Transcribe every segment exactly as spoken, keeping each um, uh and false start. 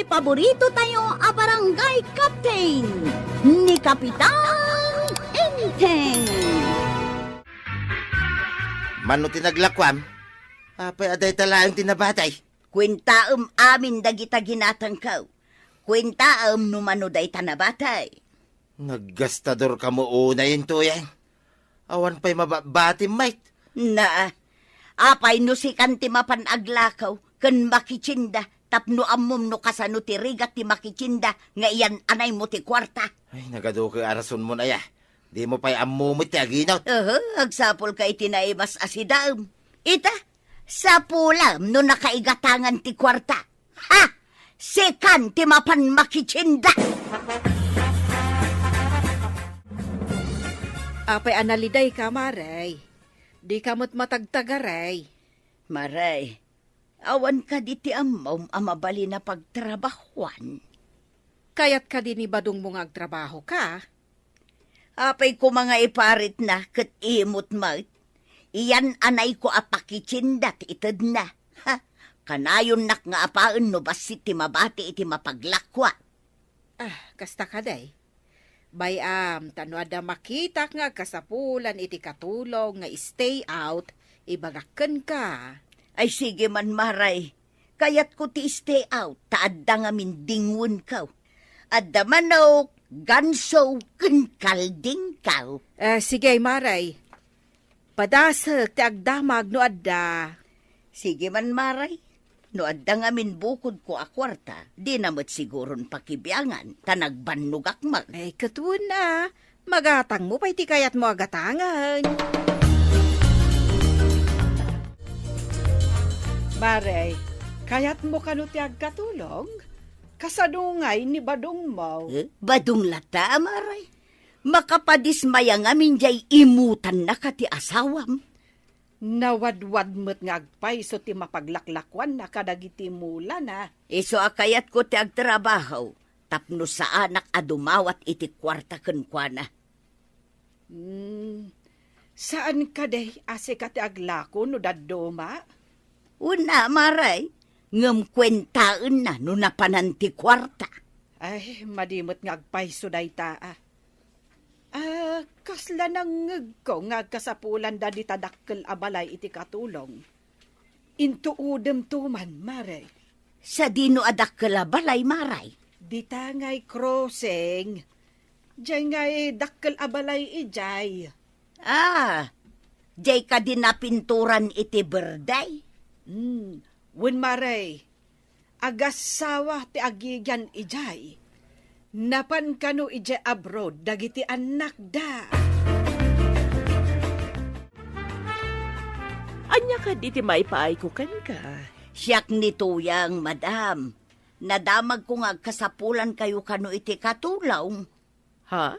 Paborito tayo a barangay captain, ni Kapitan Enteng. Mano ti naglakuam? Apay a dayta laeng ti nabatay? Kuentaem amin dagita ginatangko. Kuentaem no mano dayta nabatay. Naggastador kamo unay, Enteng. Awan pay mababatim, mait. Na, apay no sikan ti mapan aglakaw ken makitienda tapno ammom no kasano ti rigat ti makitienda nga iyan-anaymo ti kuarta? Ay, nagaduke a rasonmon aya. Dimo pay ammo met ti aginot. Aha, agsapulka iti naimas a sidaem. Ita, sapulam no nakaigatangan ti kuarta. Ha! Sikan ti mapan makitienda! Apay a nalidayka, Maray? Dika met matagtagaray. Maray, awan kadi ti ammom a mabalin a pagtrabahuan? Kayat kadi ni badongmo nga agtrabahoka? Apay koma nga iparitna ket imot met? Iyan-anayko a pakitienda ti itedna. Ha? Kanayonnak nga apaen no bassit ti mabati iti mapaglakua. Ah, kasta kadi. Bay-am, ta no adda makitak nga agkasapulan iti katulong nga stay out, ibagak kenka. Ay, sige man, Maray. Kayatko ti stay out, ta adda ngamin dingwenko. Adda manok, ganso, ken kaldingko. Ah, sige, Maray. Padasek ti agdamag no adda. Sige man, Maray. No adda ngamin bukodko a kuarta, dina met siguron pakibiangan, ta nagbannogak met. Ay, ket wen a, magatangmo pay ti kayatmo a gatangen. Maray, kayatmo kano ti agkatulong? Kasano ngay ni badongmo? Eh, badong latta, Maray. Makapadismaya ngamin jay imutanna ka ti asawam. Nawadwad met nga agpayso ti mapaglaklakuanna kadagiti mulana. Isu a kayatko ti agtrabaho tapno saanak a dumawat iti kuarta kenkuana. Hmm, saan kadi a sika ti aglako no dadduma? Wen a, Maray, ngem kuentaenna no napanan ti kuarta. Ay, madi met nga agpayso dayta, a. Ah, kasla nangngegko nga agkasapulanda dita dakkel a balay iti katulong. Intuodemto man, Maray. Sadino a dakkel a balay, Maray? Dita ngay crossing. Jay ngay dakkel a balay ijay. Ah, jay kadi napinturan iti berde? Hmm, wen, Maray. Agassawa ti agigian ijay. Napan kano ijay abroad dagiti annakda. Ania kadi ti maipaayko kenka? Siak ni Tuyang, madam. Nadamagko nga agkasapulankayo kano iti katulong. Ha?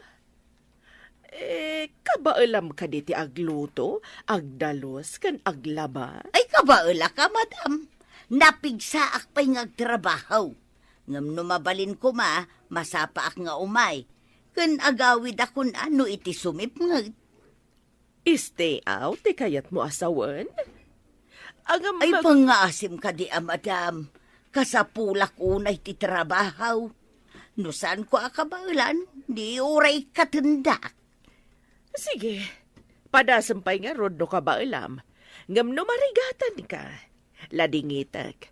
Eh, kabaelam kadi ti agluto, agdalus, ken aglaba? Ay, kabaelak a, madam. Napigsaak pay nga agtrabaho. Ngem no mabalin koma, masapaak nga umay. Ken agawidakon a no iti sumipnget. Stay out ti kayatmo a sawen? Agam- Ay, pangngaasim kadi a, madam. Kasapulak unay ti trabaho. No saanko a kabaelan, di uray katendak. Sige, padasem pay ngarud no kabaelam. Ngem no marigatanka, ladingitek.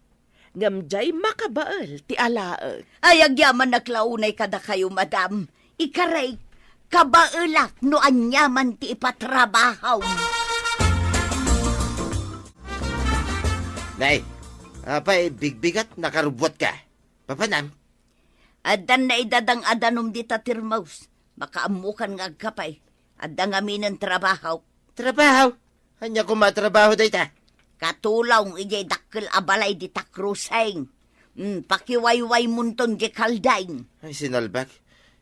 Ngem jay makabael ti alaek. Ay, agyamanak la unay kadakayo, madam. Ikarek, kabaelak no aniaman ti ipatrabahom. Nay, apay bigbigat, nakarubbuatka? Papanam? Addan naidadang a danum dita termos. Makaammokan nga agkapay. Adda ngaminen trabaho. Trabaho? Ania koma a trabaho dayta? Katulong idiay dakkel a balay dita crossing. Hmm, pakiwaywaymonton diay kalding. Ay, sinalbag.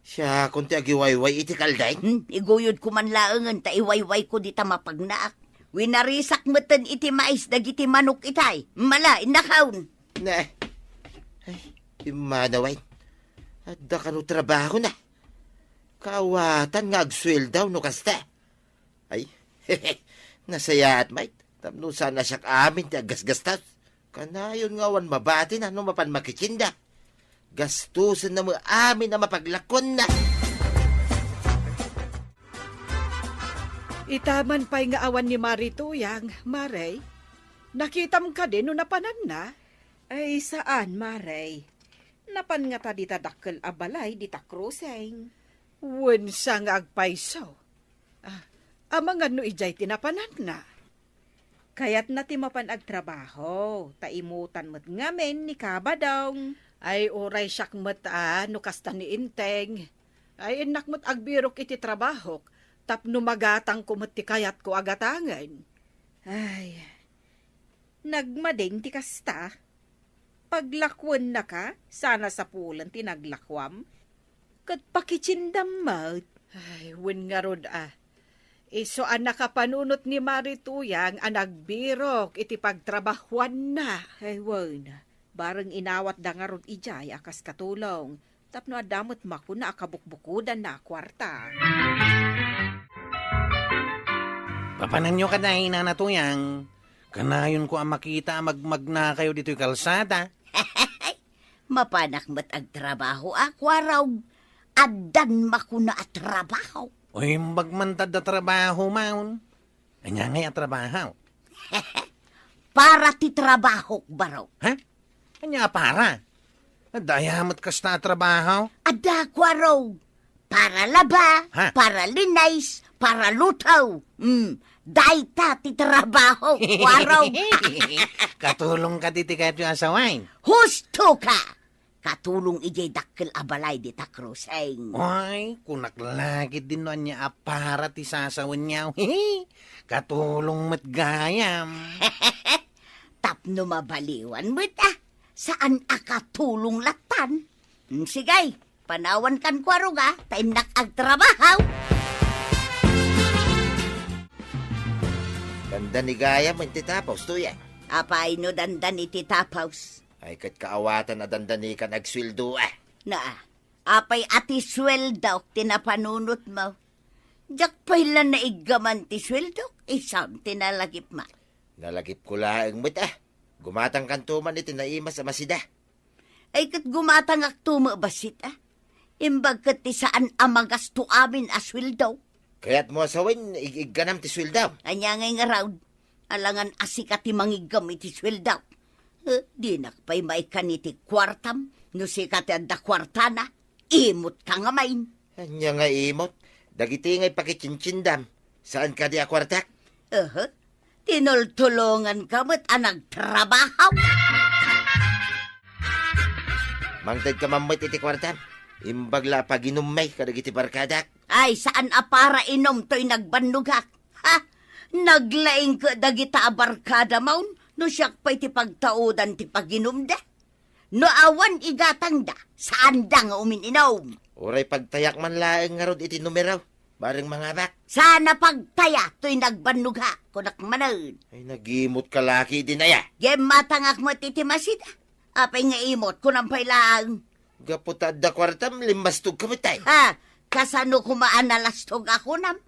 Siakon ti agiwayway iti kalding? Hmm, iguyodko man laengen ta iwaywayko dita mapagnaak. Winarisak metten iti mais dagiti manok itay. Mala, innakaon. Ne. Ay, immanawen. Adda kano trabahona? Kaawatan nga agsueldo no kasta. Ay, nasayaat met, tapno saan a siak amin ti aggasgastos. Kanayon nga awan mabatina no mapan makitienda. Gastusenna met amin a mapaglakuanna. Ita man pay nga awan ni Mari Tuyang, Mare. Nakitam kadi no napananna? Ay, saan, Mare. Napan ngata dita dakkel a balay dita kruseng. Wen sa nga agpayso. Ah, amangan no idiay ti napananna. Kayatna ti mapan agtrabaho, ta imutan met ngamin ni Kabadong. Ay, uray siak met a no kasta ni Inteng. Ay, innak met agbirok iti trabahok, tapno magatangko met ti kayatko a gatangen. Ay, nagmadin ti kasta. Paglakuennaka, saan a sapulen ti naglakuam. Ket pakitiendam met. Ay, wen ngarud a. Isu a nakapanunot ni Mari Tuyang a nagbirok iti pagtrabahuanna. Ay, wen. Bareng inawatda ngarud idiay a kas katulong. Tapno adda met makuna a kabukbukodanna a kuarta. Papananyo kadi, Nana Tuyang. Kanayonko a makita a magmagnakayo ditoy kalsada. Mapanak met agtrabaho a kuarog. Addan makuna a trabaho. Uy, imbag man ta adda trabaho, maun. Ania ngay a trabaho? Para ti trabahok, baro. Ha? Ania a para? Adda aya met kasta a trabaho? Adda, kuarog. Para laba, ha? Para linis, para luto. Hmm, dayta ti trabaho, kuarog. Katulong kadi ti kayatyo a sawen? Husto ka! Katulong idiay dakkel a balay dita kruseng. Ay, kunak la ketdin no ania a para ti sasawenyo. Katulong met gayam. Tapno mabaliwan met, ah. Saan a katulong lattan. Hmm, sige, panawankan kuarog, ah, ta innak agtrabaho. Dandani gayam ti tapos, Tuyang. Apay no dandani ti tapos? Ay, ket kaawatan a dandanikan agsueldo, ah. Na, apay a ti sueldok ti napanunotmo? Diak pay la naiggaman ti sueldok, isam ti nalagipmo. Nalagipko laeng met, ah. Gumatangkanto man iti naimas a masida. Ay, ket gumatangakto met bassit, ah. Imbag ket ti saan a magasto amin a sueldo. Kayatmo a sawen, ig-igganam ti sueldo? Ania ngay ngarud? Alangan a sika ti mangiggam iti sueldo. Eh, dinak pay maikkan iti kuartam, no sika ti adda kuartana. Imot ka ngamin. Ania nga imot? Dagiti ngay pakitientiendam, saan kadi a kuartak? Aha. Tinultulongan ka met a nagtrabaho. Mangted ka man met iti kuartam. Imbag la a paginummi kadagiti barkadak. Ay, saan a para inom toy nagbannogak. Ha? Naglaing ket dagita a barkada maun no siak pay ti pagtaudan ti paginumda. No awan igatangda, saanda nga umin-inom. Uray pagtayak man laeng ngarud iti numero, bareng mangabak. Saan a pagtaya toy nagbannogak, kunak manen. Ay, nagimot ka laki iti naya. Gimmatangak met iti masida. Apay nga imot, kunam pay laeng. Gapu ta adda kuartam, limmastog ka met ay. Ha, kasano koma a nalastog a kunam?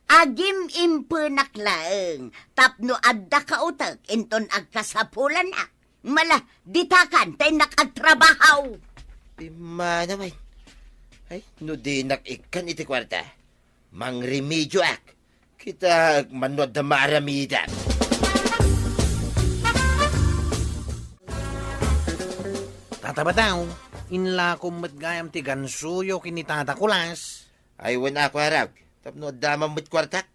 Agim-impenak laeng, tapno adda kautek inton agkasapulanak. Mala, ditakan, ta innak agtrabaho. Pimmanawen. Ay, no dinak ikkan iti kuarta, mangremedioak. Kitaek man no adda maaramidak. Tata Bataw, inlakom met gayam ti gansuyo ken ni Tata Kulas. Ay, wen a kuarog, tapno adda man met kuartak.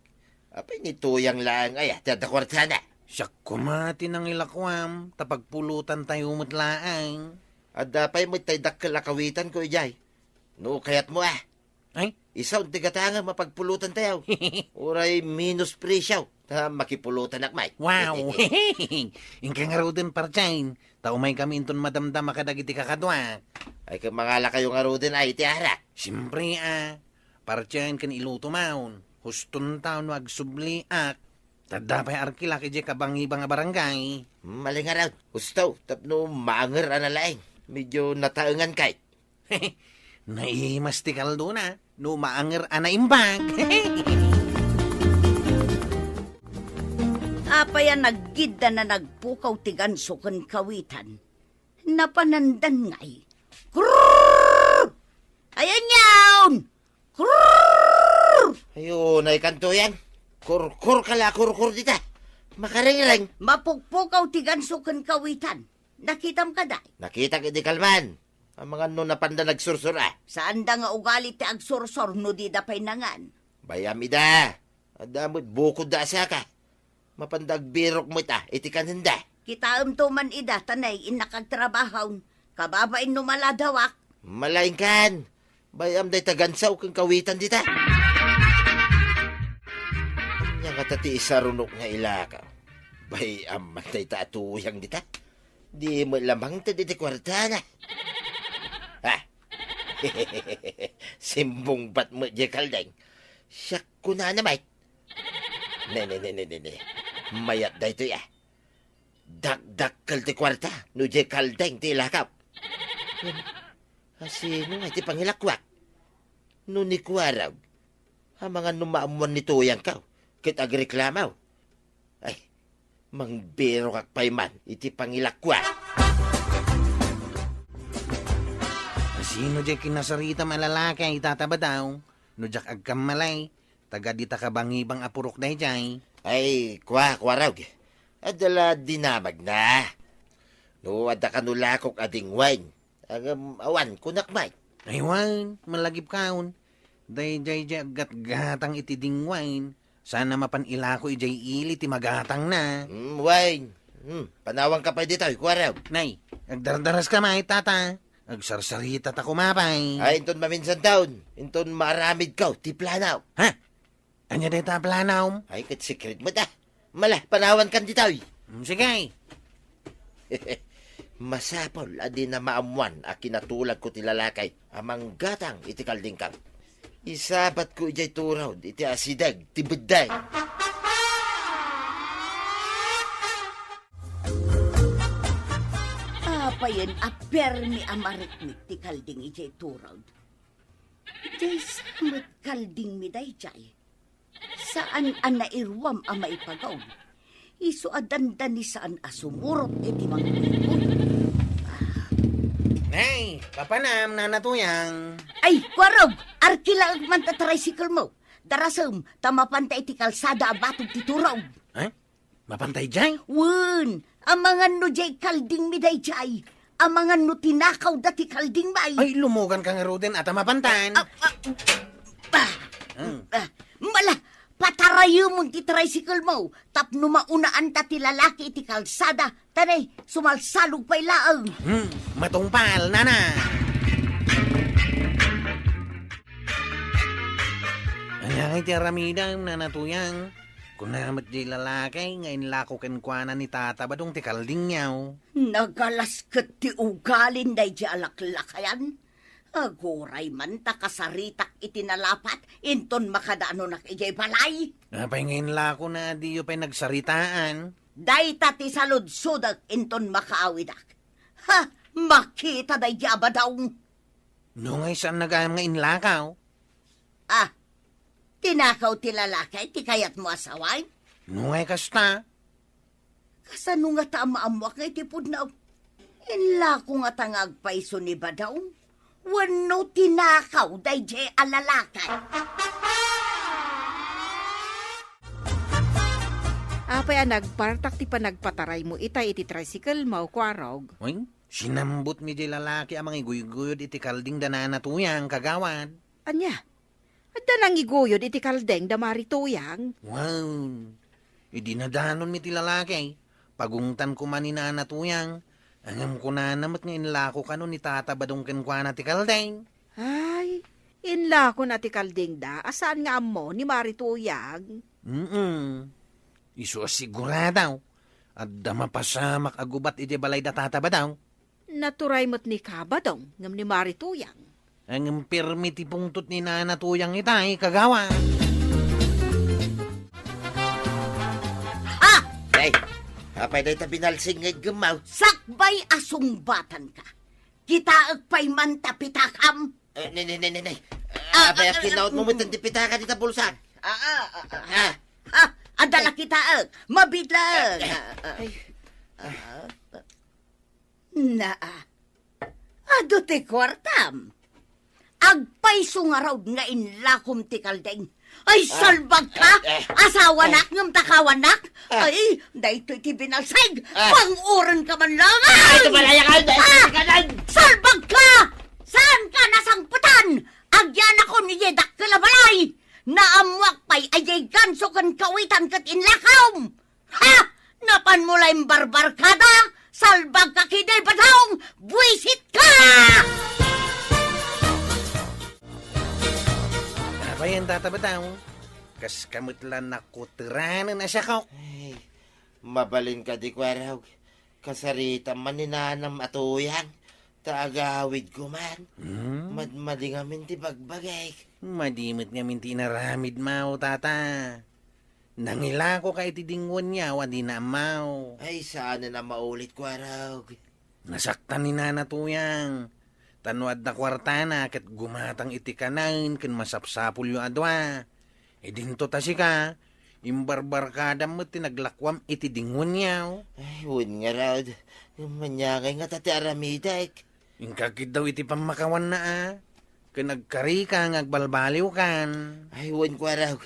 Apay ni Tuyang laeng aya ti adda kuartana? Siak koma ti nangilakuam, ta pagpulutantayo met laeng. Adda pay met tay dakkel a kawitanko idiay. No kayatmo, ah. Ay? Isaon ti gatangem a pagpulutantayo. Uray minus presyo, ta makipulutanak met. Wow! Inka ngaruden, Parchain, ta umaykami inton madamdama kadagiti kakaduak. Ay, ket mangalakayo ngaruden ay iti arak. Siempre, ah. Parchain ken iluto maun. Hustontaw no agsubliak. Ta adda pay arkilak idiay kabangibang a barangay. Mali ngarud. Husto, tapno maanger a nalaing. Medyo nataengan kay. Naimas ti kaldona, no maanger a naimbag. Apay a naggiddana nagpukaw ti ganso ken kawitan? Napanandan ngay. Kurr! Ayan yaon! Kurr! Ayo, nay kanto yan. Kurkur ka la, kurkur dita. Makarengreng. Mapukpukaw ti ganso ken kawitan. Nakitam kada? Nakitak idi kalman. Amangan no napanda nagsursur a. Saanda nga ugali ti agsursur no dida pay nangan. Bay-am ida. Adda met bukod da a saka. Mapanda agbirok met a iti kanenda. Kitaem to man ida, ta nay, innak agtrabahon. Kababain no maladawak. Malaingkan. Bay-am dayta gansaw ken kawitan dita. Ania ngata ti isarunok nga ilakaw? Bay-am man dayta a tuyang dita. Di met lamangted iti kuartana. Ha? Simbungbat met diay kaldeng. Siak kunana met. Ne, ne, ne, ne, ne, ne. Mayat daytoy a. Dakdakkel ti kuarta no diay kaldeng ti ilakaw. Asino nga iti pangilakuak? No ni Kuarog, amangan no maammuan ni tuyangkaw ket agreklamaw. Ay, mangbirokak pay man iti pangilakuak. Asino diay kinasaritam a lalaki, Tata Badaw? No diak agkammalay, taga dita kabangibang a purok daydiay. Ay, kua, Kuarog. Adda la dinamagna. No adda kano lakok a dingwain, ngem awan, kunak met. Ay, wen, malagipkaon. Daydiay diay aggatgatang iti dingwain. Saan a mapan ilako idiay ili ti magatangna. Mm, wen. Mm, panawanka pay ditoy, Kuarog. Nay, agdardaraska met, Tata. Agsarsarita ta koma pay. Ay, inton maminsan taon, inton maaramidkaw ti plano. Ha? Ania dayta a planom? Ay, ket secret met a. Mala, panawankan ditoy. Mm, sige. Masapul a dina maammuan a kinatulagko ti lalaki a manggatang iti kaldingkaw. Isabatko idiay turod iti asideg ti beddeng. Apayen a permi a marikmik ti kalding idiay turod. Diay sa met kaldingmi daydiay. Saan a nairuam a maipagaw. Isu a dandani saan a sumurot iti mangkuykuy. Nay, papanam, Nana Tuyang. Ay, Kuarog! Arkilaek man ta tricycle mo. Darasem, ta mapanta iti kalsada a batog ti turog. Eh? Mapanta idiay? Wen, amangan no diay kaldingmi daydiay. Amangan no tinakawda ti kaldingmi. Ay, lumuganka ngaruden, ta mapantan. Ah, ah, ah, ah, Hmm. ah, mala, patarayemon ti tricycle mo. Tapno maunaanta ti lalaki iti kalsada. Ta nay, sumalsalog pay laeng. Hmm, matungpal, Nana. Ania ngay ti aramidem, Nana Tuyang? Kuna met diay lalaki nga inlako kenkuana ni Tata Badong ti kaldingyo. Nagalas ket ti ugalin daydiay a laklakayan. Aguray man ta kasaritak iti nalapat inton makadaanonak idiay balay. Apay nga inlakona a diyo pay nagsaritaan? Dayta ti saludsodek inton makaawidak. Ha! Makita daydiay a Badong. No ngay saan nga inlakaw? Ah, tinakaw ti lalaki ti kayatmo a sawen? No ngay kasta? Kasano ngata a maammoak nga iti pudno? Inlako ngata nga agpayso ni Badong? Wenno tinakaw daydiay a lalaki? Apay a nagpartak ti panagpataraymo itay iti tricycle mo, Kuarog? Uy, sinambutmi diay lalaki a mangiguyguyod iti kalding da Nana Tuyang, kagawad. Ania? Adda nangiguyod iti kalding da Mari Tuyang? Wen, idi nadanonmi ti lalaki, pagungtan koma ni Nana Tuyang, ngem kunana met nga inlako kano ni Tata Badong kenkuana ti kalding. Ay, inlakona ti kalding da a saan nga ammo ni Mari Tuyang? Mm. Isu a sigurado, adda mapasamak a gubat idiay balay da Tata Badong. Naturay met ni Kabadong ngem ni Mari Tuyang. Ngem pirmi ti pungtot ni Nana Tuyang itay, kagawad. Ha! Ay, apay dayta binalsing nga iggemmaw? Sakbay a sungbatanka. Kitaek pay man ta pitakam. Eh, ne, ne, ne, ne, ne. Ah, apay ah, a kinautmo ah, met ti pitaka dita bulsa? Ah, ah, ah, ah. Ha? Ha? Adda la kitaek. Mabiit laeng. Ah, ah. Ay. Ah, ah. Naa. Adu ti kuartam. Agpayso ngarud nga inlakom ti kalding. Ay, salbag ka! Asawanak ngem takawanak! Ay, daytoy ti binalsig! Panguren ka man laeng! Ay, tumalayak ka! Salbag ka! Saan ka nasangpetan? Agyanakon idiay dakkel a balay! Naammoak pay a diay ganso ken kawitan ket inlakom! Ha! Napanmo la imbarbarkada? Salbag ka kidi, Badong! Buisit ka! Apay, Tata Badong? Kas ka met la nakuteranen a siakok. Ay, mabalin kadi, Kuarog. Kasaritam man ni nanam a tuyang. Ta agawidko man. Hmm? Madmadi ngamin ti bagbagik. Madi met ngamin ti inaramidmo, Tata. Nangilako ka iti dinguenyo a dina ammo. Ay, saanen a maulit, Kuarog. Nasaktan ni Nana Tuyang. Ta no adda kuartana ket gumatang iti kanaen ken masapsapulyo a dua. Idinto ta sika, imbarbarkadam met ti naglakuam iti dinguenyo. Ay, wen ngarud. Maniangay ngata ti aramidek. Inkagiddaw iti pammakawanna a. Ken agkarika nga agbalbaliwkan. Ay, wen, Kuarog.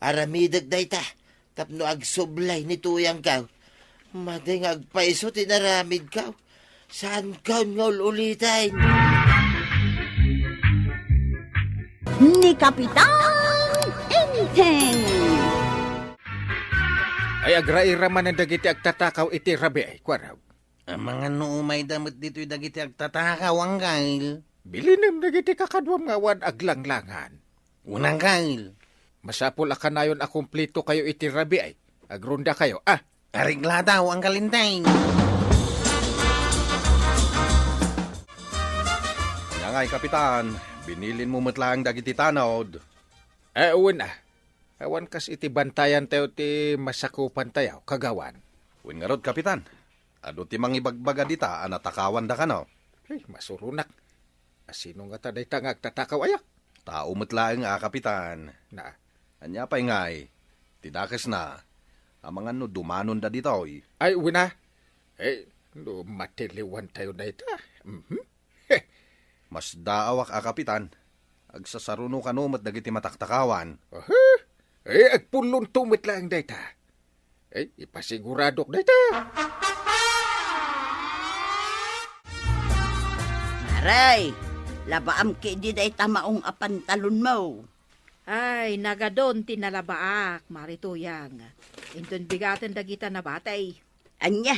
Aramidek dayta. Tapno agsublay ni Tuyangko. Madi nga agpayso ti inaramidko. Saanko nga ul-uliten. Ni Kapitan Enteng. Ay, agraira manen dagiti agtatakaw iti rabii, Kuarog. Amangan no umayda met ditoy dagiti agtatakaw, Angkel. Bilinem dagiti kakaduam nga awan aglanglangan. Wen, Angkel. Masapul a kanayon a kumpletokayo iti rabii. Agrondakayo, a? Areglada, Angkel Enteng. Ania ngay, Kapitan, binilinmo met laeng dagiti tanod. Eh, wen a. Awan kas iti bantayantayo ti masakupantayo, Kagawan. Wen ngarud, Kapitan. Adu ti mangibagbaga dita a natakawanda kano. Ay, masuronak. Asino ngata dayta nga agtatakaw aya? Tao met laeng a, Kapitan. Na? Ania pay ngay? Ti dakesna, amangan no dumanonda ditoy. Ay, wen a. Eh, no matiliwantayo dayta. Mhm. Masdaawak a, Kapitan. Agsasaruno kano met dagiti mataktakawan. Aha. Eh, agpullonto met laeng dayta. Eh, ipasiguradok dayta. Mare, labaam ketdi dayta maong a pantalonmo. Ay, nagadun ti nalabaak, Mare Tuyang. Inton bigaten dagita nabatay. Ania?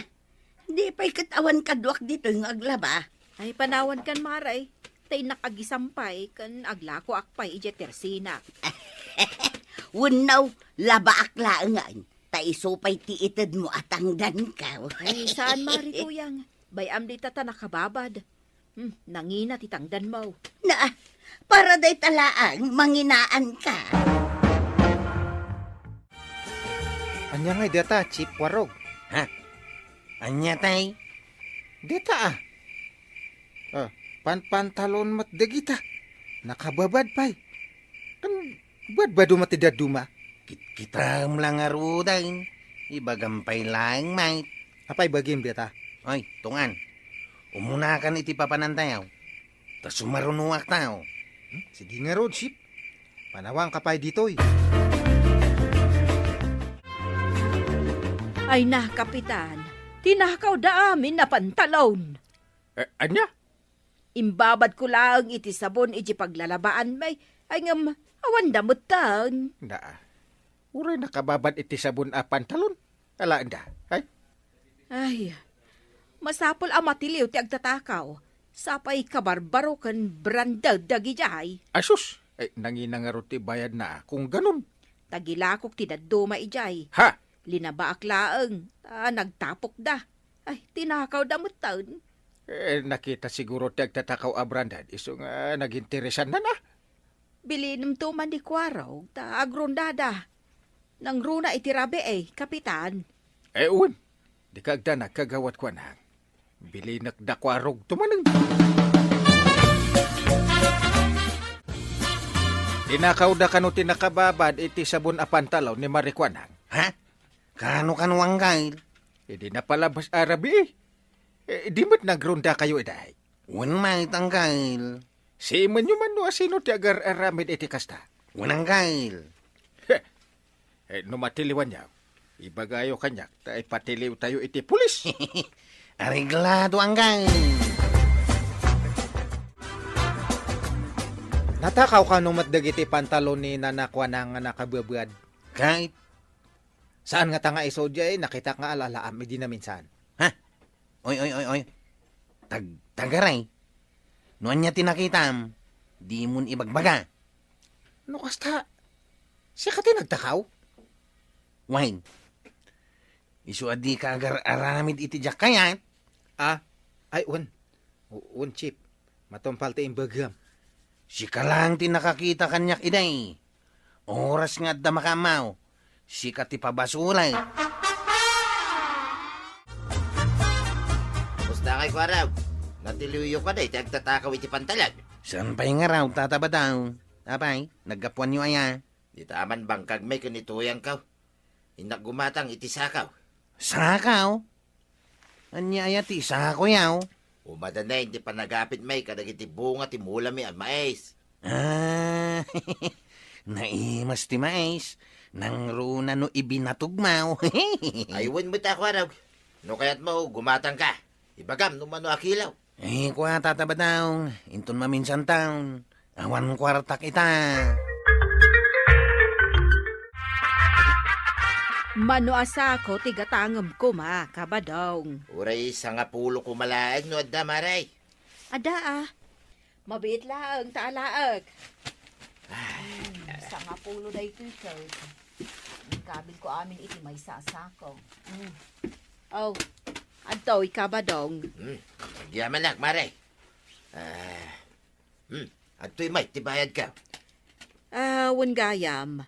Di pay ket awan kaduak ditoy nga aglaba? Ay, panawankan, Mare. Ta innak agisampay ken aglakoak pay idiay tersinak. Wenno, labaak laengen. Ta isu pay ti itedmo a tangdanko. Ay, saan, Mare Tuyang. Bay-am dita ta nakababad. Hmm, nangina ti tangdanmo. Na, para dayta laeng, manginaanka. Ania ngay dayta, Chief Warog? Ha? Ania tay? Dayta, a. Ah, panpantalon met dagita. Nakababad pay. Kan badbado met ti dadduma. Kit-, kitaem la ngaruden. Ibagam pay laeng, mate. Apay bagim dayta? Oy, tungan. Umunakan iti papanantayo. Ta sumarunoak tayo. Hmm? Sige ngarud, Chief. Panawanka pay ditoy. Ay na, Kapitan. Tinakawda amin a pantalon. Eh, ania? Imbabadko laeng iti sabon iti paglalabaanmi. Ay ngem, awanda metten. Na, uray nakababad iti sabon a pantalon. Alaenda, ay? Ay, masapul a matiliw ti agtatakaw. Sapay kabarbaro ken branded dagidiay. Asus! Ay, nangina ngarud ti bayadna, kung ganun. Tagilakok ti dadduma idiay. Ha? Linabaak laeng, ta nagtapokda. Ay, tinakawda metten. Eh, nakita siguro ti agtatakaw a branded, isu nga naginteresanna, a. Bilinemto man ni Kuarog, ta agrondada. Nangruna iti rabii, Kapitan. Eh, wen. Dika agdanag, Kagawad Kuanang. Bilinekda Kuarog tumanen. Tinakawda kano ti nakababad iti sabon a pantalon ni Mare Kuanang. Ha? Kano, kano, Angkel? Idi napalabas a rabii. Eh, di met nagrondakayo idiay. Wen met, Angkel. Simenyo man no asino ti agar-aramid iti kasta. Wen, Angkel. Eh, no matiliwanyo, ibagayo kaniak ta ipatiliwtayo iti pulis. Areglado, Angkel. Natakaw kano met dagiti pantalon ni Nana Kuana nga nakabuabuad? Kay? Saan nga ta nga isu diay nakitak nga alalaam idi naminsan? Ha? Oy, oy, oy, oy. Tag-, tagaray. No ania ti nakitam, dimon ibagbaga. No kasta, sika ti nagtakaw? Wen. Isu a dika agar-aramid iti diak kayat? Ah, ay, wen. U-, wen, Chief. Matungpal ti imbagam. Sika lang ti nakakita kaniak idi. Oras nga adda makaammo, sika ti pabasolek. Kumusta ngay, Kuarog? Natiliwyo kadi ti agtatakaw iti pantalon? Saan pay ngarud, Tata Badong? Apay, naggapuanyo aya? Dita man bangkag met ken ni Tuyangko. Innak gumatang iti sakaw. Sakaw? Ania aya ti sakaw, yaw? Umadanen ti panagapit met kadagiti bunga ti mulami a mais. Ah, naimas ti mais. Nangruna no ibinatugmo. Ay, wen met a, Kuarog. No kayatmo, gumatangka. Ibagam no mano a kilo. Eh, kua, Tata Badong, inton maminsan taon, awan kuartak ita. Mano a sako ti gatangem koma, Kabadong? Uray sangapulo koma laeng no adda, Mare. Adda, a. Mabiit laeng ta alaek. Hmm, sangapulo daytoy, Kurt. Inkabilko amin iti maysa a sako. Hmm. Oh, adtoy, Kabadong. Hmm, agyamanak, Mare. Ah, hmm, adtoy met ti bayadko. Ah, wen gayam.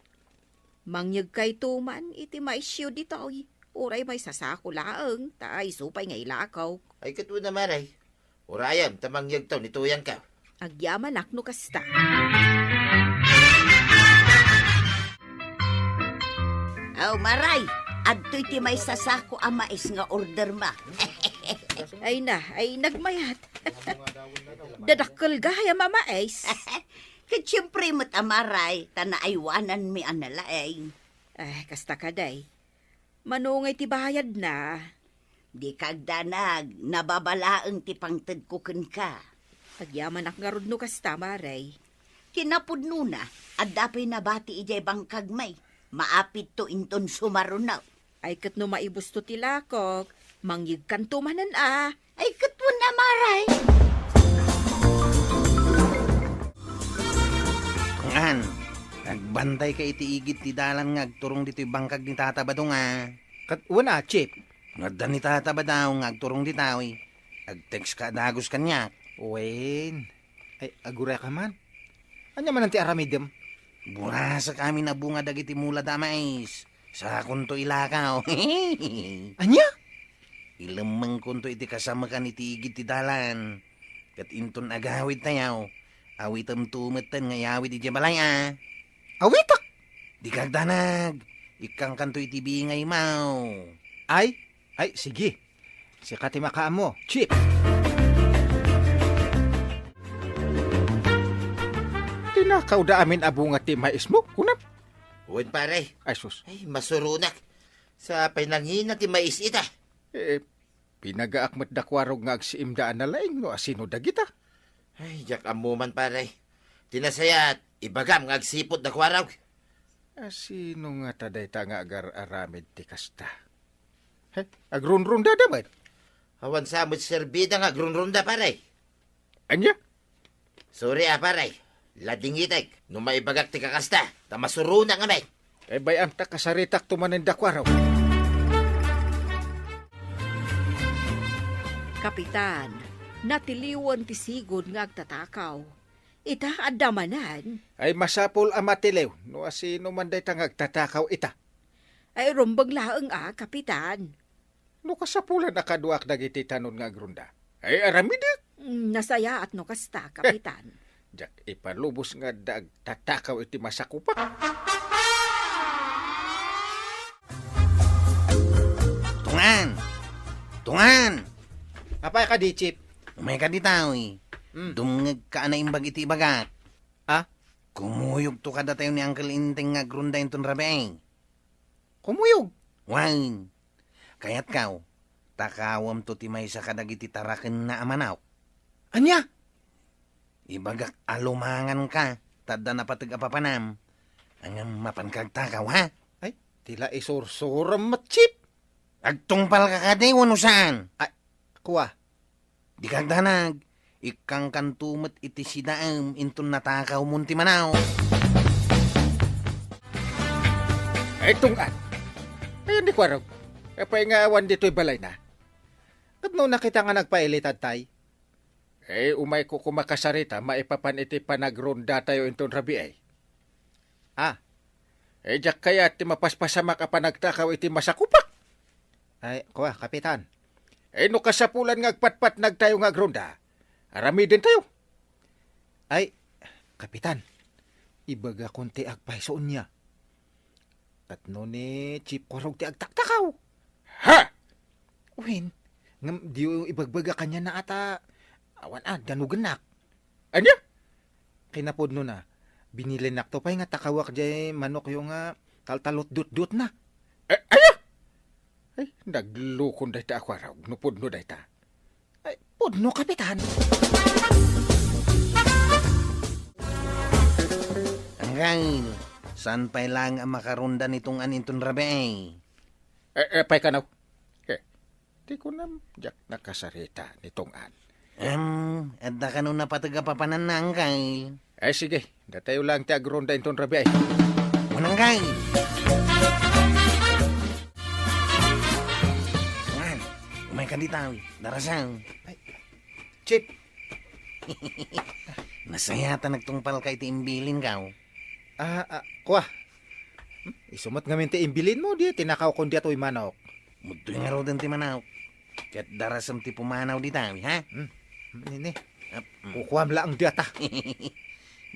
Mangyegkayto man iti maisyo ditoy. Uray maysa a sako laeng, ta isu pay nga ilakok. Ay, ket wen a, Mare. Urayem ta mangyegto ni Tuyangko. Agyamanak no kasta. Aw, Mare, adtoy ti maysa a sako a mais nga ordermo. Ay na, ay nagmayat. Dadakkel gayam a mais. Ket siempre met a, Mare, ta naaywananmi a nalaing. Eh, kasta kadi. Mano ngay ti bayadna? Dika agdanag, nababa laeng ti pangtedko kenka. Agyamanak ngarud no kasta, Mare. Kinapudnona, adda pay nabati idiay bangkagmi. Maapitto inton sumaruno. Ay, ket no maibusto ti lakok, mangyegkanto manen a. Ay, ket wen a, Mare. Ngan, agbantayka iti igid ti dalan nga agturong ditoy bangkag ni Tata Badong a. Ket wen a, Chief. No adda ni Tata Badong nga agturong ditoy, agtekska a dagus kaniak. Wen. Ay, agurayka man. Ania manen ti aramidem? Burasek amin a bunga dagiti mulada a mais. Sakonto ilakaw. Ania? Ilemmengkonto iti kasamekan iti igid ti dalan. Ket inton agawidtayo, awitemto metten nga iyawid idiay balay a. Awitek? Dika agdanag. Ikkangkanto iti bingaymo. Ay, ay, sige. Sika ti makaammo, Chief. Tinakawda amin a bunga ti maismo, kunam? Wen, pare. Ay, sus. Ay, masuronak. Sa pay nangina ti mais ita. Eh, pinagaak met da Kuarog nga agsiimda a nalaing no asino dagita. Ay, diak ammo man, pare. Ti nasayaat, ibagam nga agsipud da Kuarog. Asino ngata dayta nga agar-aramid ti kasta? He, agrunrundada met. Awan sa met serbida nga agrunrunda, pare. Ania? Sorry a, pare. Ladingitek. No maibagak ti kakasta, ta masuronak ngamin. Ay, bay-am ta kasaritakto manen da Kuarog. Kapitan, natiliwen ti sigud nga agtatakaw. Ita, adda manen. Ay, masapul a matiliw no asino man dayta nga agtatakaw ita. Ay, rumbeng laeng a, Kapitan. No kasapulan a kaduak dagiti tanon nga agrunda, ay, aramidek. Mm, nasayaat no kasta, Kapitan. Diak ipalubos nga adda agtatakaw iti masakupak. Tungan! Tungan! Apay kadi, Chief? Umayka dita, uy. Hmm. Dumngegka a naimbag iti ibagak. Ah? Kumuyogto kadatayo ni Uncle Enteng nga agronda inton rabii. Kumuyog? Wen. Kayatkaw, takawemto ti maysa kadagiti tarakenna a manok. Ania? Ibagak a lumanganka, ta adda napateg a papanam. Ngem mapanka agtakaw, ha? Ay, ti la isursurem met, Chief. Agtungpalka kadi wenno saan? Ay, kua. Dika agdanag, ikkankanto met iti sidaem inton natakawmon ti manok. Ay, tungad. Ayan ni Kuarog. Apay nga awan ditoy balayna? Ket no nakita nga nagpailitad tay? Eh, umayko koma kasarita maipapan iti panagrondatayo inton rabii. Ah, eh, diak kayat ti mapaspasamak a panagtakaw iti masakupak. Ay, kua, Kapitan. Eh, no kasapulan nga agpatpatnagtayo nga agronda, aramidentayo. Ay, Kapitan, ibagakon ti agpayso ania. Ket no ni Chief Kuarog ti agtaktakaw? Ha? Wen, ngem diyo ibagbaga kaniana a ta awan a danugennak. Ania? Kinapudnona, binilennakto pay nga takawak diay manokyo nga taltalutdutdutna. Eh, aya? Ay, naglukon dayta a Kuarog no pudno dayta. Ay, pudno, Kapitan. Anggail, saan pay laeng a makaronda ni Tungad inton rabii? Eh, eh, pay kano? Eh, di ko nam, diak nakasarita ni Tungad. Em, adda kano napateg a papananna, Anggail? Eh, sige, datayo lang ti agronda inton rabii. Mananggay! Wan, umayka dita, darasang. Ay, Chief. Nasayaat a nagtungpalka iti imbilinko. Ah, ah, kua. Hmm? Isu met ngamin ti imbilinmo, di tinakawko ditoy manok. Mudtoy ngaruden ti manok. Ket darasem ti pumanaw dita, ha? Hmm. Hmm, nini. Ap-, hmm. Kukuam laeng diata.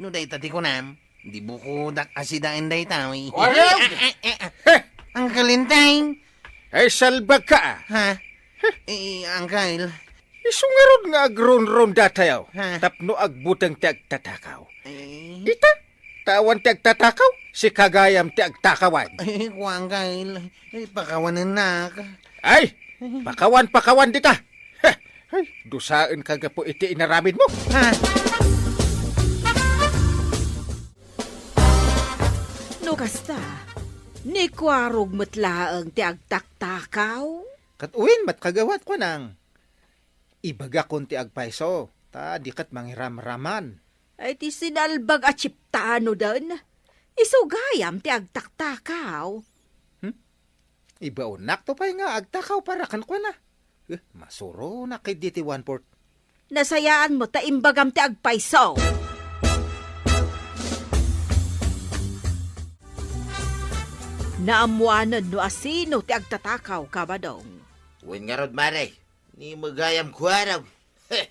No dayta ti kunam, di bukodak a sidaen dayta, eh. Kuarog! Eh, eh, eh, eh. Heh! Uncle Enteng! Ay, salbagka, ah. Ha? Eh, Uncle. Isu ngarud nga agronrondatayo, ha? Tapno agbuteng ti agtatakaw. Eh. Ita, ta awan ti agtatakaw, sika gayam ti agtakawan. Eh, kua, Uncle. Eh, pakawanennak. Ay, pakawan, pakawan dita. Heh, ay, dusaenka gapu iti inaramidmo. Ha? No kasta, ni Kuarog met laeng ti agtaktakaw? Ket wen met kagawad, kunang, ibagakon ti agpayso, ta di ket mangiramraman. Ay, ti sinalbag a chiptano den. Isu gayam ti agtaktakaw. Hmm? Ibaonnakto pay nga agtakaw para kenkuana. Eh, masuronak ketdi ti one-fourth. Nasayaanmo ta imbagam ti agpayso. Naammoanen no asino ti agtatakaw, Kabadong. Wen ngarud, Mare, ni Magayam Kuarog. Heh!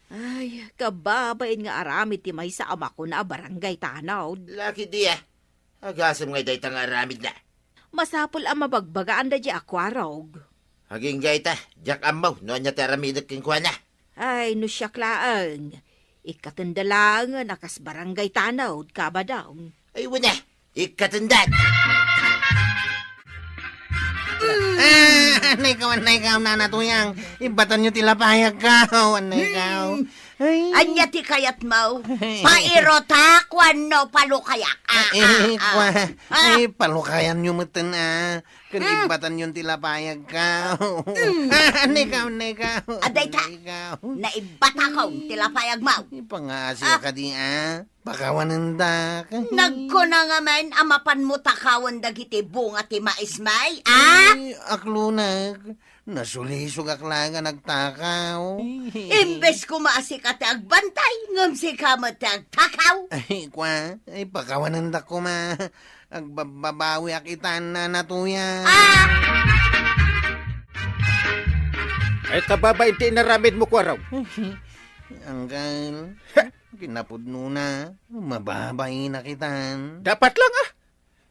Ay, kababain nga aramid ti maysa a makuna a barangay tanod. Laki dia. Agasem ngay dayta nga aramidna. Masapul a mabagbagaan daydiay a Kuarog. Agingga ita, diak ammo no ania ti aramidek kenkuana. Ay, no siak laeng, ikkatenda laengen a kas barangay tanod, Kabadong. Ay, wen a, ikkatendak. Ah, annaykaw, annaykaw, Nana Tuyang. Ibbatanyo ti lapayagko. Annaykaw. Hmm. Ay. Ania ti kayatmo? Pairotak wenno palukayak? Ah, eh, ah, ah. Kua. Ah. Ay, palukayanyo metten, ah. Ken, hmm, ibbatanyon ti lapayagko. Hmm. Ah, annaykaw, annaykaw. Adda ita. Annaykaw. Naibbatakon ti lapayagmo. Ipangaasiw, ah, kadi, ah. Pakawanendak. Nagkuna ngamin a mapanmo takawen dagiti bunga ti maismi, ah? Ay, aklunek. Nasulisogak laeng a nagtakaw. Imbes koma a sika ti agbantay, ngem sika met ti agtakaw. Ay, kua, ay, pakawanendak koma. Agbabbabawiak ita, Nana Tuyang. Ah! Ay, kababain ti inaramidmo, Kuarog. Anggal, kinapudnona, mababainak itan. Dapat lang, ah.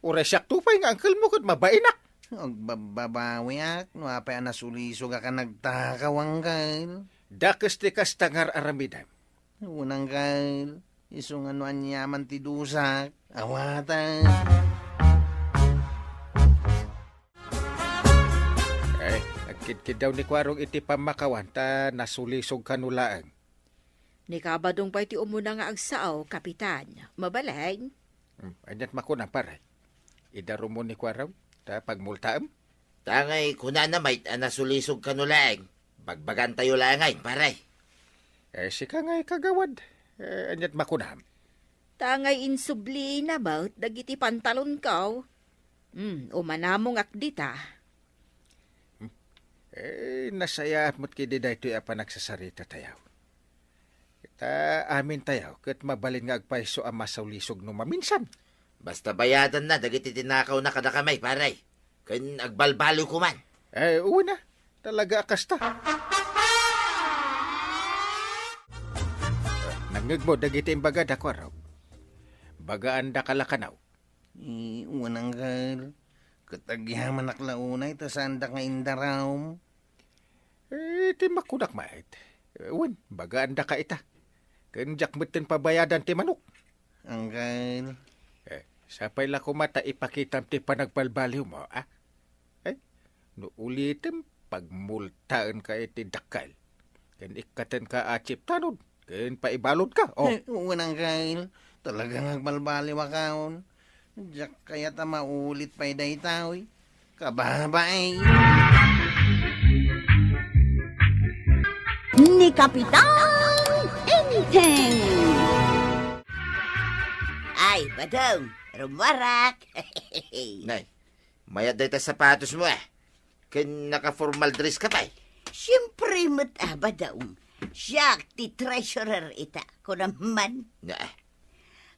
Uray siak to pay nga angkelmo ket mabainak. Agbabbabawiak no apay a nasulisogak a nagtakaw, angkel. Dakes ti kasta nga ar-aramidem. Unanggal, isu nga no aniaman ti dusak, awaten. Eh, nagkidkiddaw ni Kuarog iti pammakawan, ta nasulisog kano laeng. Ni Kabadong pay ti umuna nga agsao, Kapitan. Mabalin? Hmm, aniat makunam, pare? Idarumon ni Kuarog, ta pagmultaem? Tangay kunana met a nasulisog kano laeng. Bagbagantayo laeng ngay, pare. Eh, sika ngay kagawad. Eh, aniat makunam? Tangay insublina met dagiti pantalonko. Hmm, umanamongak dita. Hmm. Eh, nasayaat met kadi daytoy a panagsasarita tayo. Ta amin tayo, ket mabalin nga agpayso a masulisog no maminsan. Basta bayadanna dagiti tinakawna kadakami, pare. Ken agbalbaliwko man. Eh, wen a. Talaga a kasta. Nangngegmo dagiti imbagada, Kuarog? Bagaandaka la kano. Eh, wen anggal. Ket agyamanak la unay ta saandak nga indarum. Eh, ti makunak met. Eh, wen, bagaandaka ita. Ken diak metten pabayadan ti manok. Anggal. Eh, sapay la koma ta ipakitam ti panagbalbaliwmo, a? Eh, no ulitem, pagmultaenka iti dakkel. Ken ikkatenka a chip tanod, ken paibaludka, oh. Eh, wen anggal. Talaga nga agbalbaliwakon. Diak kayat a maulit pay daytoy. Kababain. Ni Kapitan Enteng. Ay, Badong, rummuarak. Nay, mayat dayta sapatosmo, a? Ken naka-formal dress ka pay? Siempre met, a, Badong. Siak ti treasurer ita, kunam man. Na.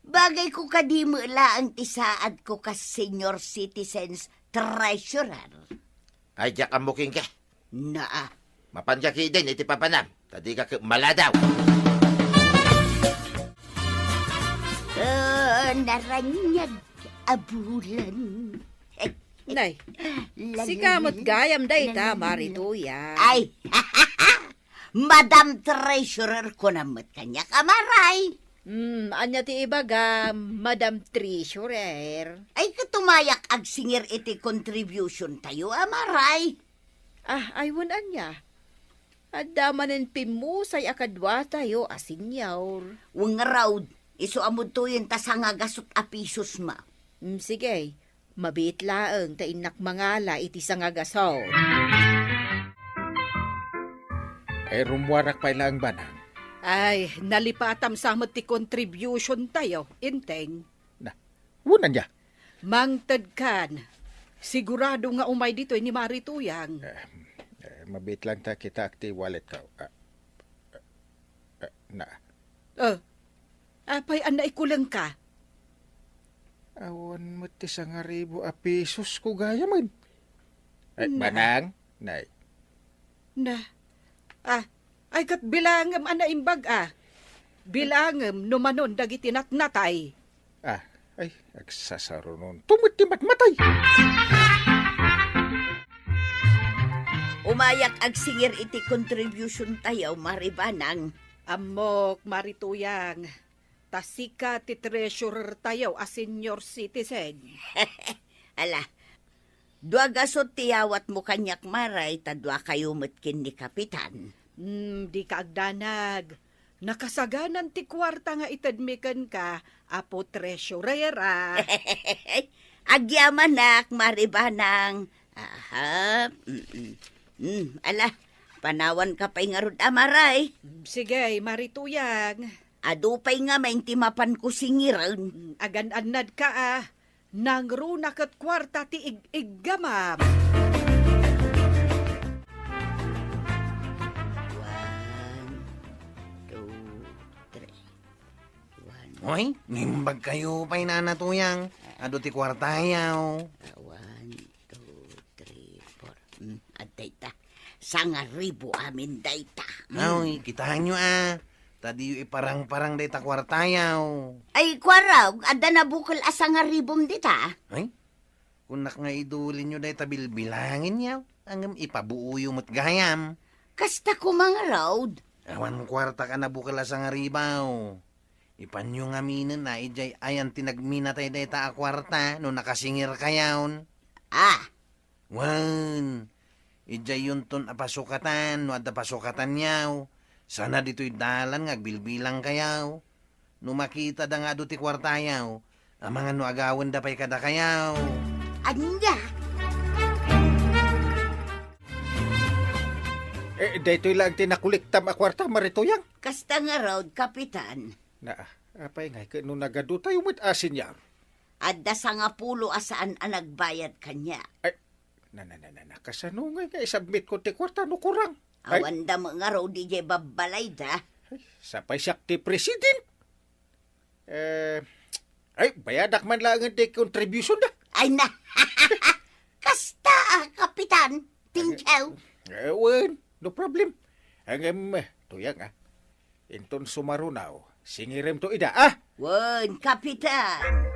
Bagayko kadi met laeng ti saadko kas senior citizens treasurer. Ay, diak ammo kenka. Naa. Mapanka ketdin iti papanam, ta dika ket maladaw. Oh, naraniag a bulan. Nay, sika met gayam dayta, Mari Tuyang. Ay, Madam Treasurer, kunam met kaniak a Maray. Hmm, ania ti ibagam, Madam Treasurer? Ay, ket umayak agsingir iti contribution tayo a Maray. Ah, ay, wen ania? Adda manen pimmusay a kaduatayo a senior. Wen ngarud, isu a mudtoyen ta sangagasut a pisos ma. Hmm, sige, mabiit laeng ta innak mangala iti sangagasut. Ay, rummuarak pay laeng, Banang. Ay, nalipatam sa met ti contribution tayo, Enteng. Na, wen ania? Mangtedkan. Sigurado nga umay ditoy ni Mari Tuyang. Eh, eh, mabiit lang ta kitaak ti walletko. Ah, ah, ah, na. Oh. Apay a naikulengka? Awan met ti sangaribu a pisosko gayamen. Eh, na. Banang, nay. Na. Ah, ay ket bilangem a naimbag a. Bilangem no manon dagiti natnatay. Ah, ay, agsasarunon. Tumet ti matmatay. Umayak agsingir iti contribution tayo, Mari Banang. Ammok, Mari Tuyang. Ta sika ti treasurer tayo a senior citizen. Ala, dua gasut ti yawatmo kaniak, Maray, ta duakayo met ken ni Kapitan. Hmm, dika agdanag. Nakasaganan ti kuarta nga itedmi kenka, Apo Treasurer, a. Agyamanak, Mari Banang. Aha, mm-mm. Hmm, ala, panawanka pay ngarud a, Maray. Sige, Mari Tuyang. Adu pay ngamin ti mapanko singiren. Mm, agan-annadka a, nangruna ket kuarta ti ig-iggamam. One, two, three. One. Hoy, ngimbagkayo pay, Nana Tuyang. Adu ti kuartayo. Ah, one, two, three, four. Hmm, adda ita. Sangaribu amin dayta. Hmm. Ay, kitaenyo a. Ta diyo iparang-parang dayta kuartayo. Ay, kuarog, adda nabukel a sangaribum dita. Ay, kunak nga idulinyo dayta bilbilangenyo. Ngem ipabuoyo met gayam. Kasta koma ngarud. Awan kuartak a nabukel a sangaribaw. Ipanyo ngaminen a idiay ayan ti nagminatay dayta a kuarta no nakasingirkayon. Ah, Wen, idiayyonton a pasukatan no adda pasukatanyaw. Sana ditoy dalan nga agbilbilangkayaw. No makitada nga adu ti kuartayaw, amangan no agawenda pay kadakayaw. Ania? Eh, daytoy laeng ti nakolektam a kuarta, Marituyang. Kasta ngarud, Kapitan. Na, apay ngay ket no nagadutayo met a senior? Adda sangapulo a saan a nagbayad kaniak. Ay, na, na, na, na, na, kasano ngay nga isubmit ko ti kuarta no kurang? Ay. Awan da met ngarud idiay babbalayda. Ay, sapay siak ti president. Eh, ay, bayadak man laeng ti contribution da. Ay na. Kasta, ah, Kapitan. Thank you. Eh, wen, no problem. Ngem, Tuyang, ah. Inton sumarunaw, singirem to ida, ah! Wen, Kapitan.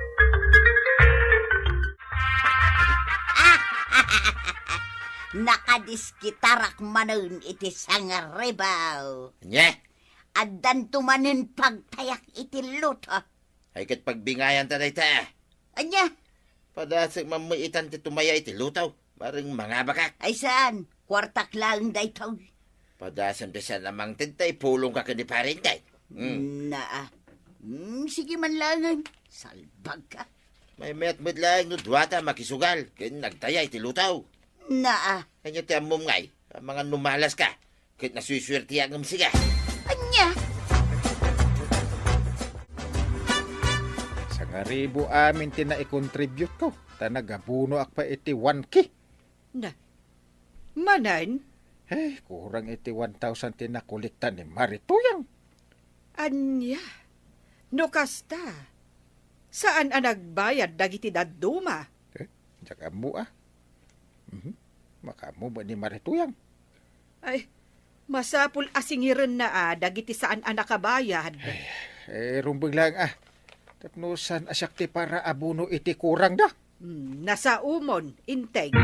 Nakadiskitarak manen iti sangaribaw. Ania? Addanto manen pagtayak iti luto. Ay, ket pagbingayanta dayta. Ania? Padasek mammuitan ti tumaya iti luto. Maring mangabakak. Ay, saan? Kuartak laeng daytoy. Padasem ti saan a mangted ta ipulongka ken ni Parente. Hmm. Naa. Hmm, sige man laengen. Salbagka. Maymayat met laeng no duata makisugal ken nagtaya iti luto. Naa. Ania ti ammom ngay? Amangan no malaska ket nasuersuerteak ngem siga. Ania? Sangaribu amin ti naikontribute ko, ta nagabunoak pay iti one K. Na, manen? Eh, kurang iti one thousand ti nakolekta ni Marituyang. Ania? No kasta, saan a nagbayad dagiti dadduma? Eh, diak ammo, ah. Mhm. Makaammo ba ni Marituyang? Ay, masapul a singirenna a dagiti saan a nakabayad. Ay, eh, rumbeng laeng, ah. Tapno saan a siak ti para abono iti kurang da? Hmm, nasaomon, Inteng.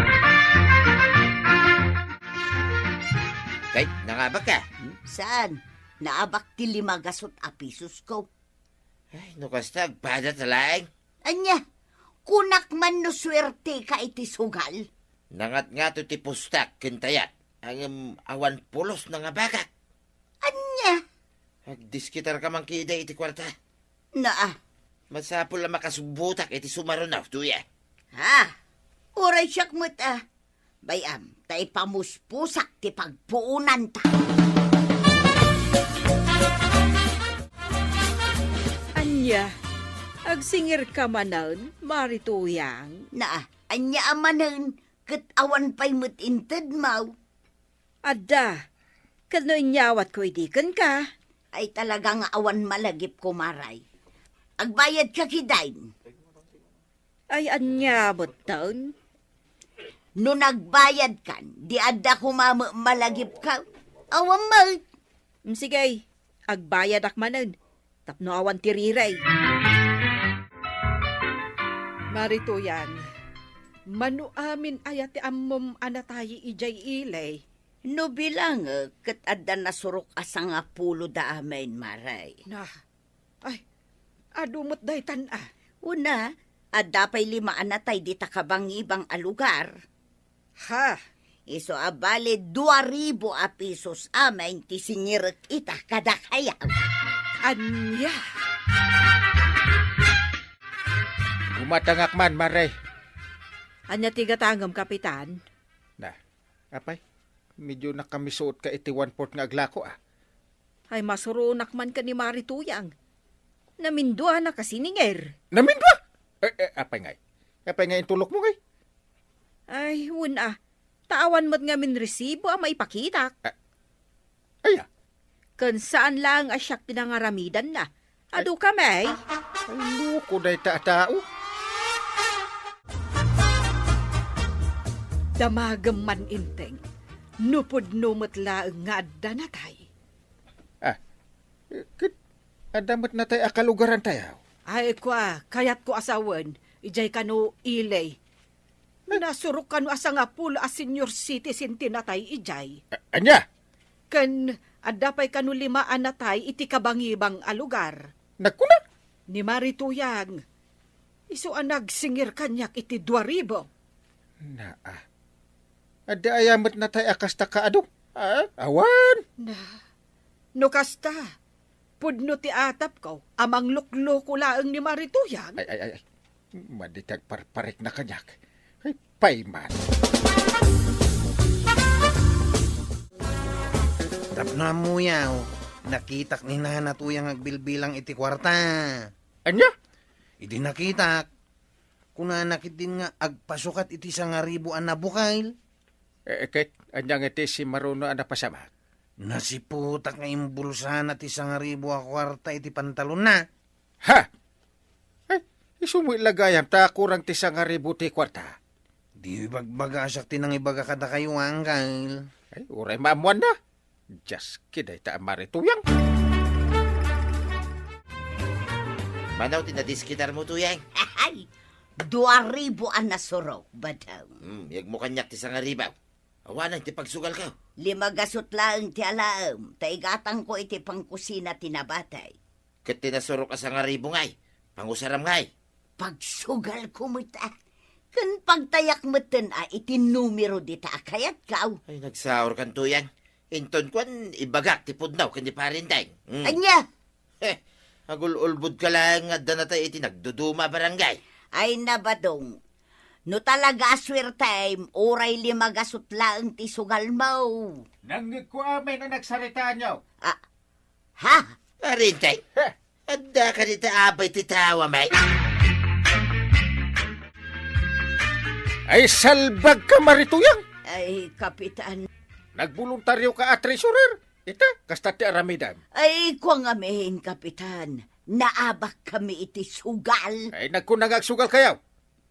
Kay, nangabak ka? Hmm? Saan? Naabak ti lima gasut a pisos ko. Ay, no kasta, agpada ta laeng. Ania, kunak man no suerteka iti sugal? Nangatngato ti pustak ken tayat, ngem awan pulos nangabakak. Ania? Agdiskitarka man kida iti kuarta. Naa. Masapul a makasubbotak iti sumaruno, Tuya. Ha? Uray siak met, ah. Bay-am, ta ipamuspusak ti pagpuonanta. Ania, agsingirka manen, Marituyang? Naa, ania a manen, ket awan pay met intedmo. Adda, ket no inyawatko idi kenka? Ay, talaga nga awan malagipko, Maray. Agbayadka kitaen. Ay, ania metten? No nagbayadkan, di adda koma met malagipko. Awan met. Mm, sige, agbayadak manen, tapno awan ti rirey. Marituyang, mano amin aya ti ammom a natayi idiay ili? No bilangek, ket adda nasurok a sangapulo da amin, Maray. Na, Ay, adu met daytan, a. Una, adda pay lima a natay dita kabangibang a lugar. Ha? Isu a bali dua ribu a pisos amin ti singirek ita kadakayaw. Ania? Gumatangak man, Mare. Ania ti gatangem, Kapitan? Na, apay, medyo nakamisuot ka iti one-fourth nga aglako, a. Ay, masuronak man ken ni Marituyang. Naminduanak a siningir. Namindua? Eh, eh, apay ngay? Apay ngay intulokmo ngay? Ay, wen a. Ta awan met ngamin resibo a maipakitak. Ah, aya? Ken saan laeng a siak ti nangaramidanna. Adu kami. Ay, loko dayta a tao. Damagem man, Inteng, no pudno met laeng nga adda natay. Ah, ket adda met natay a kalugarantayo? Ay, kua, kayatko a sawen, idiay kano ili. Nasurok kano a sangapulo a senior citizen ti natay idiay. A-, ania? Ken adda pay kano lima a natay iti kabangibang a lugar. Nagkuna? Ni Mari Tuyang, isu a nagsingir kaniak iti dua ribu. Naa. Adda aya met natay a kasta kaadu? Ah, awan. Na, no kasta, pudno ti atapko a manglukloko laeng ni Mari Tuyang. Ay, ay, ay, ay. Madi ti agparparikna kaniak. Ay, pay man. Tapno ammoyo, nakitak ni Nana Tuyang agbilbilang iti kuarta. Ania? Idi nakitak, kunana ketdin nga agpasukat iti sangaribu a nabukel. Eh, ket ania nga ti simmaruno a napasamak? Nasiputak nga imbulsana ti sangaribu a kuarta iti pantalonna. Ha? Ay, isu met la gayam ta kurang ti sangaribu ti kuarta. Di ibagbaga a siak ti nangibaga kadakayo, Angkel. Ay, uray maammoanna. Dios, kidayta a Mari Tuyang. Mano ti nadisketarmo, Tuyang? Ay, dua ribu a nasurok, Badong. Hmm, yegmo kaniak ti sangaribu. Awanen ti pagsugalko. Lima gasut laeng ti alaem, ta igatangko iti pangkusina ti nabatay. Ket ti nasurok a sangaribu ngay, pangusaram ngay. Pagsugalko met, a. Ken pagtayak metten a iti numero dita a kayatko. Ay, nagsaurkan, Tuyang. Inton kuan, ibagak ti pudno ken ni Parinteng. Hmm. Ania? He, agul-ulbodka laeng nga adda natay iti nagduduma a barangay. Ay, na, Badong. No talaga a suertem, uray lima gasut laeng ti sugalmo. Nangngegko amin a nagsaritaanyo. Ah, ha? Parinteng, he, adda kadita apay ti tawam, ay? Ay, salbagka, Mari Tuyang! Ay, Kapitan. Nagboluntarioka a treasurer? Ita, kasta ti aramidem. Ay, kua ngamin, Kapitan. Naabakkami iti sugal. Ay, nagkuna nga agsugalkayo.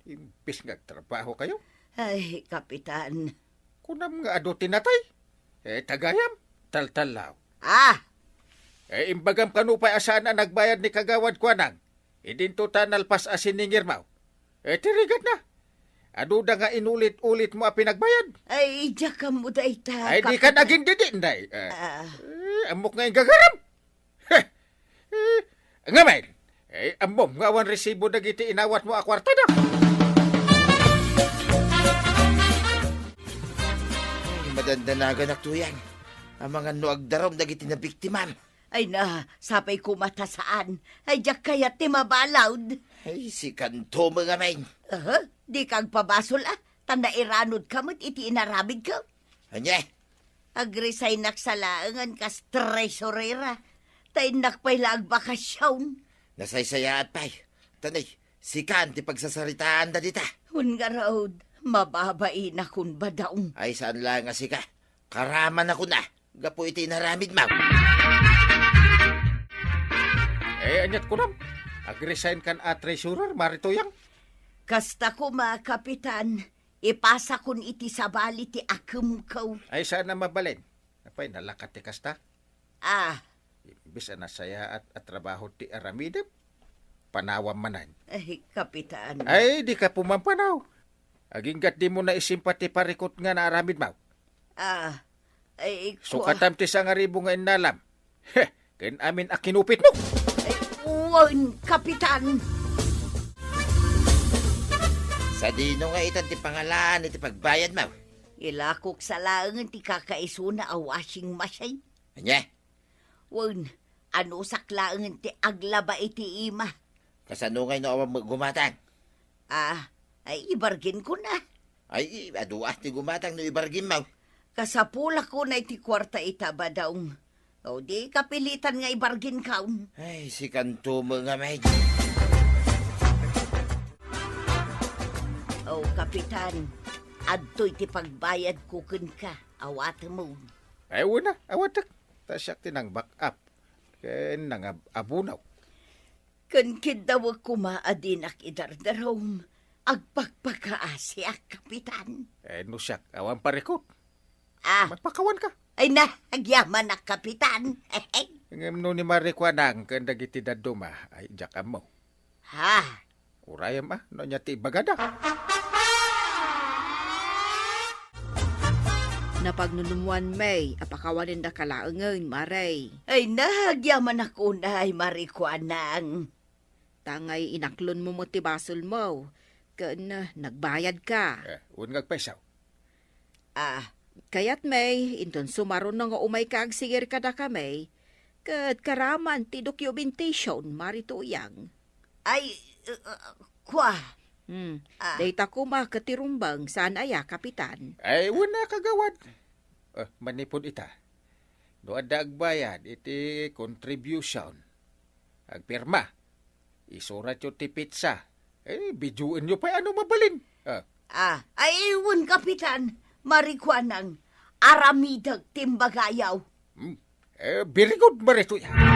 Imbes nga agtrabahokayo. Ay, Kapitan. Kunam nga adu ti natay? Eh, ta gayam, taltallaw. Ah! Eh, imbagam kano pay a saan a nagbayad ni Kagawad Kuanang? Idinto ta nalpas a siningirmo. Eh, ti rigatna. Aduda nga inulit-ulitmo a pinagbayad. Ay, diak ammo dayta, Ay, di ka Kapitan. Nagindidi, inday. Eh, Ah. eh, ammok nga inggagaram. Heh. Eh, ngamin, eh, ammom nga awan resibo dagiti inawatmo a kuartada. Ay, madandanaganak, Tuyang. Amangan no agdarum dagiti nabiktimam. Ay na, sapay koma ta saan. Ay, diak kayat ti mabalud. Ay, sikanto met ngamin. Aha, dika agpabasol, a. Ta nairanodka met iti inaramidko. Ania? Agresignak sa laengen kas treasurera. Ta innak pay la agbakasion. Nasaysayaat pay. Ta nay, sikan ti pagsasaritaanda dita. Wen ngarud, mababainakon, Badong. Ay, saan la nga sika. Karamanakon a, gapu iti inaramidmo. Eh, aniat kunam? Agresign kan a treasurer, Mari Tuyang? Kasta koma, Kapitan. Ipasakon iti sabali ti akemko. Ay, saan a mabalin. Apay, nalakat ti kasta? Ah. Imbes a nasayaat a trabaho ti aramidem, panawam manen. Ay, Kapitan. Ay, dika pumampanaw. Aginggat dimo naisimpa ti parikut nga naaramidmo. Ah, ay, kua- Sukatam ti sangaribu nga innalam. Heh, ken amin a kinupitmo. Ay, wen, Kapitan. Sadino nga itan ti pangalaan iti pagbayadmo? Ilakok sa laengen ti kakaisuna a washing machine. Ania? Wen, anusak laengen ti aglaba iti ima. Kasano ngay no awan met gumatang? Ah, ay, ibargin ko na. Ay, adu a ti gumatang no ibargin mo. Kasapulak ko na iti kuarta ita, Badong. O, di kapilitan nga ibargin ka. Ay, sikanto met ngamin. O, Kapitan, adtoy ti pagbayad ko kenka. Awatem. Ay, una, awatek. Ta siak ti nang-back up. Ken nangab-abunaw. Ken kiddawek koma a dinak idardarum, agpakpakaasiak, Kapitan. Eh, no siak, awan parikut. Ah. Magpakawan ka. Ay na, agyamanak, Kapitan. Ngem no ni Mari Kuanang ken dagiti dadduma, ay, diak ammo. Ha? Urayem a, no ania ti ibagada. Napagnunumuan, May, a pakawanendaka laengen, Mare. Ay, nagyamanak unay, Mari Kuanang. Ta ngay inaklonmo met ti basolmo, ken nagbayadka. Eh, wen nga agpayso. Ah, kayat, May, inton sumaruno nga umayka agsigir kadakami, ket karaman ti documentation, Mari Tuyang. Ay, uh, uh, kwa. Hmm. Ah. Dayta koma ket ti rumbeng, saan aya, Kapitan? Ay, wen a, Kagawad. Eh, manipud ita, no adda agbayad iti contribution, agpirma, isuratyo ti petsa, eh, videoenyo pay no mabalin. Ah. Ah, ay, wen, Kapitan, Mari Kuanang, aramidek ti imbagayo. Hmm. Eh, very good, Mari Tuyang.